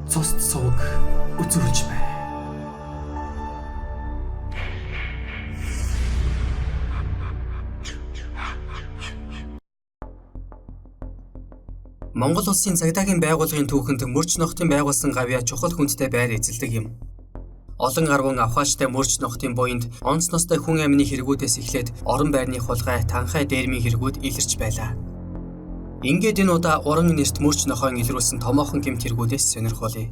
Цост сувг үзүүлж байна. Монгол улсын цагдаагийн байгууллагын түүхэнд мөрч нохтын байгуулсан гавьяа чухал хүндтэй байр эзэлдэг юм. Олон арван авхаачтай мөрч нохтын буянд онц ностой хүн амны хэрэгүүдээс эхлээд орон байрны хулгай, танхай дээрмийн хэрэгүүд илэрч байлаа. Ингээд энэ удаа уран нэрт мөрч нохойн илрүүлсэн томоохон гэмт хэрэгүүдээс сонирхолъё.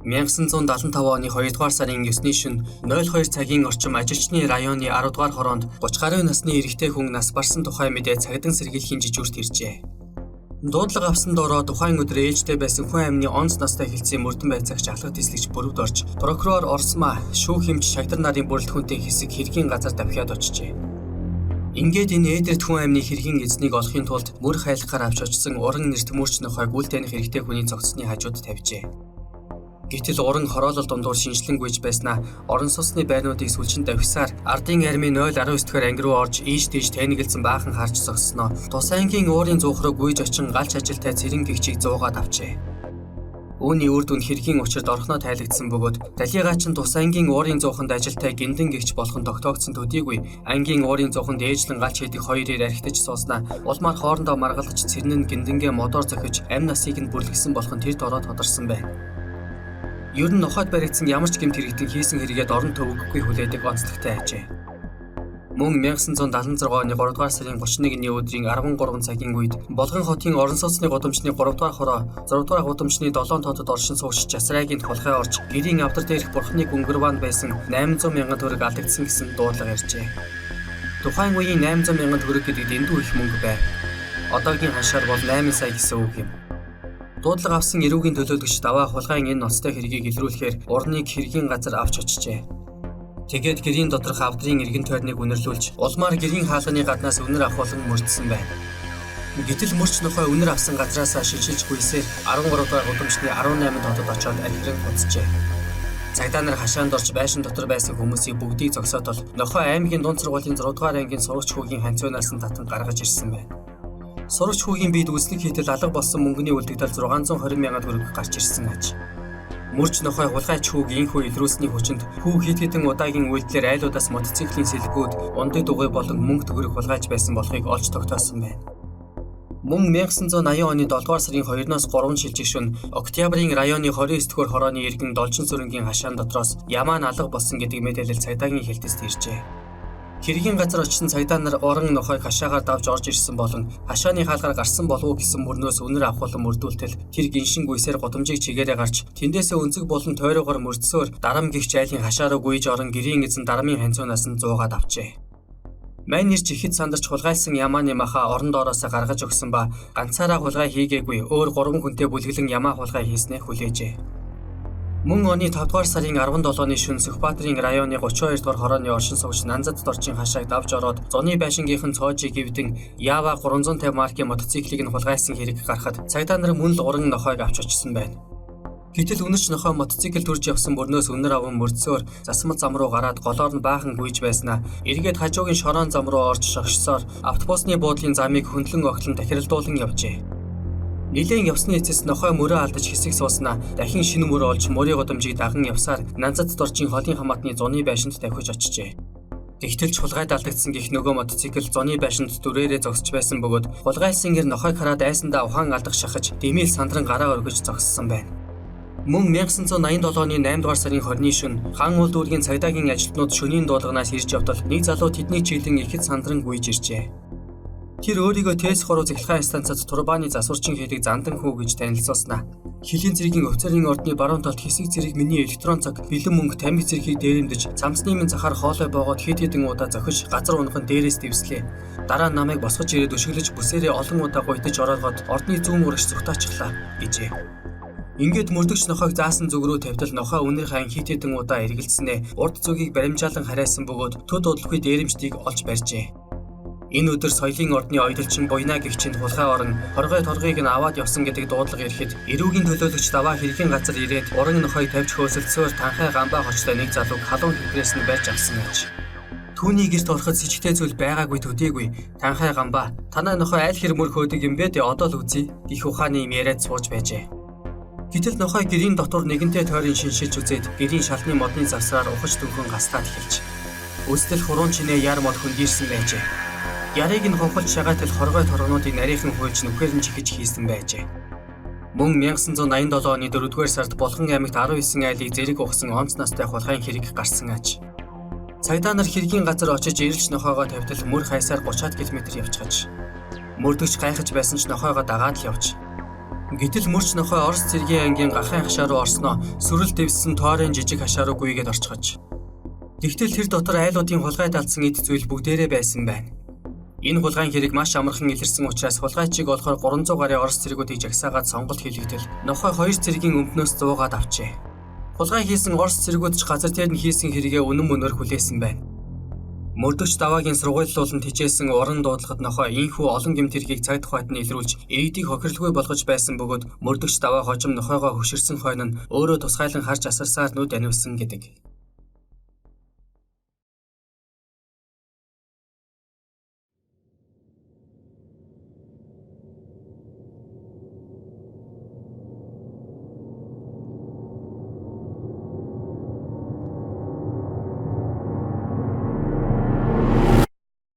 1975 оны 2 дугаар сарын 9-ний шөнө 02 цагийн орчим ажилчны районы 10 дугаар хороонд 30 гаруй насны эрэгтэй хүн нас барсан тухай мэдээ цагдан сэргийлэхийн жижүүрт иржээ. Дуудлага авсан дороо тухайн өдөр ээлжтэй байсан хүн амны онц настай хэлсэн мөрдөн байцаагч алга тэслэгч бүрвд орж прокурор Орсмаа шүүх хэмж шагдар нарын бүрэлдэхүүнтэй хэсэг хэргийн газар давхиад очжээ. Ингээд энэ ээдрт хүн амны хэргийн эзнийг олохын тулд мөр хайлахаар авч очсон уран нэрт мөрч нохойг үл таних эрэгтэй хүний зогссны хажууд тавьжээ. Гэтэл уран хороолол дундуур шинжлэн гүйж байснаа орон сууцны байрнуудыг сүлжин давхисаар ардын армийн 0.19 дугаар анги руу орж ийш тийш тэнэгэлзэн баахан харж зогссноо тус ангийн уурын зуух руу гүйж очин галч ажилтай цэрэн гэгчийг зуугаад авчээ. Үүний үр дүнд хэргийн учирд орхоноо тайлагдсан бөгөөд далигаа чинь тус ангийн уурын зууханд ажилтай гиндэн гэгч болох нь тогтоогдсон төдийгүй ангийн уурын зууханд ээжлэн галч хийдэг хоёр ир архитаж сууснаа улмаар хоорондоо маргалдаж цэрнэн гиндэнгээ модоор зохиж амь насыг нь бүрлэхсэн болох нь тэр дороо тодорсон байв. Ер нь нохойд баригдсан ямар ч гэмт хэрэгтэн хийсэн хэрэгээд орон төвөггүй хүлээдэг онцлогтой ажээ. Мөн 1976 оны 3 дугаар сарын 31-ний өдрийн 13 цагийн үед Болгон хотын орон сууцны гудамжны 3 дугаар хороо 6 дугаар гудамжны 7 тоотод оршин суугч Жасрайгийн хулгай орж гэрийн авдар дээрх бурхны гүнгэрванд байсан 800 мянган төгрөг алдагдсан гэсэн дуудлага иржээ. Тухайн үеийн 800 мянган төгрөг гэдэг дэндүү их мөнгө байв. Одоогийн ханшаар бол 8 сая гэсэн үг юм. Дуудлага авсан эрүүгийн төлөөлөгч даваа хулгайн энэ ноцтой хэргийг илрүүлэхээр урныг хэргийн газар авч очжээ. Тэгээд гэрийн доторх авдрын эргэн тойрныг үнэрлүүлж, улмаар гэрийн хаалганы гаднаас үнэр авахулан мөрдсөн байна. Гэтэл мөрч нохой үнэр авсан газраасаа шилжилж гүйсээр 13 дугаар гудамжны 18 хотод очиод архиран хуцжээ. Цагдаа нар хашаанд орж байшин дотор байсан хүмүүсийг бүгдийг зогсоотол нохой аймгийн дунд сургуулийн 6 дугаар ангийн сурагч хүүгийн ханцуунаас нь татан гаргаж ирсэн байна. Сурагч хүүгийн биед үзлэг хийтэл алга болсон мөнгөний үлдэгдэл 620 мянган төгрөг гарч ирсэн аж. Мөрч нохой хулгайч хүүг инхүү илрүүлсний хүчинд хүү хэд хэдэн удаагийн үйлдэлээр айлуудаас мотоциклийн сэлгүүд, ундын дугуй болон мөнгө төгрөг хулгайж байсан болохыг олж тогтоосон байна. Мөн 1980 оны 7 дугаар сарын 2-оос 3 шилжих шөнө Октябрийн районы 29 дугаар хорооны иргэн Должин сүрэнгийн хашаан дотроос ямаа алга болсон гэдэг мэдээлэл цагдаагийн хэлтэст иржээ. Хэргийн газар очсон цагдаа нар уран нохойг хашаагаар давж орж ирсэн болон хашааны хаалгаар гарсан болов уу гэсэн мөрнөөс үнэр авахулан мөрдүүлтэл тэр гиншин гүйсээр гудамжийг чигээрээ гарч тэндээсээ өнцөг болон тойрогоор мөрдсөөр дарам гихч айлын хашаа руу гүйж орон гэрийн эзэн дарамын ханцуунаас нь зуугаад авчээ. Мань нэрч ихэд сандарч хулгайлсан ямааны маха орон доороосоо гаргаж өгсөн ба ганцаараа хулгай хийгээгүй өөр 3 хүнтэй бүлэглэн ямаа хулгай хийснээ хүлээжээ. Мөн оны 5 дугаар сарын 17-ны шөнө Сүхбаатарын районы 32 дугаар хорооны оршин суугч Нанзад доржийн хашааг давж ороод зуны байшингийнхэн цоожийг эвдэн Ява 350 маркийн мотоциклийг нь хулгайлсан хэрэг гарахад цагдаа нар мөн л уран нохойг авч очсон байна. Гэтэл үнэрч нохой мотоцикл төрж явсан мөрнөөс үнэр аван мөрдсөөр засмал зам руу гараад голоор нь баахан гүйж байснаа эргээд хажуугийн шорон зам руу орж шогшсоор автобусны буудлын замыг хөндлөн огтлон тахиралдуулан явжээ. Нилээн явсны эцэс нохой мөрөө алдаж хэсэг сууснаа дахин шинэ мөр олж мөрийн гудамжийг даган явсаар Нанзад доржийн холын хамаатны зуны байшинд тавхиж очжээ. Тэгтэл ч хулгайд алдагдсан гих нөгөө мотоцикл зуны байшинд дүрээрээ зогсож байсан бөгөөд хулгайлсан гэр нохойг хараад айсандаа ухаан алдах шахаж дэмэл сандран гараа өргөж зогссон байна. Мөн 1987 оны 8 дугаар сарын 20-ны шөнө хан уул дүүргийн цагдаагийн ажилтнууд шөнийн дуулганаас ирж явтал нэг залуу тэдний чиглэн ихэд сандран гүйж иржээ. Тэр өөрийгөө ТЭС 3 цахилгаан станцад турбаны засварчин хийдэг зандан хүү гэж танилцуулснаа. Хөлийн цэргийн офицерын ордны баруун талд хэсэг зэрэг миний электрон цаг, бэлэн мөнгө, тамхи зэрхийг дээрэмдэж, цамцны минь захаар хоолой боогоод хэд хэдэн удаа зохиж газар унган дээрээс дэвслээ. Дараа нь намайг босгож ирээд өшөглөж бүсээрээ олон удаа гуйтаж ороолгоод ордны зүүн урагш зүгтаачихлаа гэжээ. Ингээд мөрдөгч нохойг заасан зүг рүү тавьтал нохой үнэр хайн хэд хэдэн удаа эргэлзснээ урд зүгийг баримжаалан харайсан бөгөөд төд удалгүй дээрэмчдийг олж барьжээ. Энэ өдөр соёлын ордны ойдолчин Буйна гэгчинд хулгай орон хоргой торгыг нь аваад явсан гэдэг дуудлага ирэхэд эрүүгийн төлөөлөгч даваа хэргийн газар ирээд уран нохойг тавьж хөөсөлдсөөр танхай гамбай хочтой нэг залууг халуун хэврээс нь барьж авсан аж. Түүний гэрт ороход сэжигтэй зүйл байгаагүй төдийгүй танхай гамбай танай нохой аль хэр мөр хөөдөг юм бэ дээ одоо л үзье гих ухааны юм яриад сууж байжээ. Гэтэл нохой гэрийн дотор нэгэнтээ тойрон шиншилж үзээд гэрийн шалны модны завсраар ухаж дөнхөн гастаад эхэлж. Үстэл хуруун чинээ яар мод хөндийрсэн байжээ. Ярыг нь ховхолж шагаатал хоргой торгонуудыг нарийнхан хуйлж нүхээр нь чихэж хийсэн байжээ. Мөн 1987 оны 4-р сард Булган аймагт 19 айлыг зэрэг ухсан онц настай хулгайн хэрэг гарсан аж. Цагдаа нар хэргийн газар очиж эрэлж нохойгоо тавьтал мөр хайсаар 30-аад км явчихаж. Мөрдөгч гайхаж байсан ч нохойгоо дагаад л явж. Гэтэл мөрч нохой Орос цэргийн ангийн гахайн хашаа руу орсноо сүрэл дэвссэн тоорын жижиг хашаа руу гүйгээд орчихож. Тэгтэл тэр дотор айлуудын хулгайд алдсан эд зүйл бүгдээрээ байсан байна. Энэ хулгайн хэрэг маш амархан илэрсэн учраас хулгайчийг олохоор 300 гаруй Орос цэргүүдийг жагсаагаад сонголт хийлэгдэл нохой хоёр цэргийн өмднөөс зуугаад авчээ. Хулгай хийсэн Орос цэргүүд ч газар дээр нь хийсэн хэрэгээ үнэн мөнөөр хүлээсэн байна. Мөрдөгч даваагийн сургуулиуланд хичээсэн уран дуудлагад нохой ийнхүү олон гэмт хэргийг цаг тухайд нь илрүүлж иргэдийг хохирлгүй болгож байсан бөгөөд мөрдөгч даваа хожим нохойгоо хөшөрсөн хойно нь өөрөө тусгайлан харж асарсаар нүд аниусан гэдэг.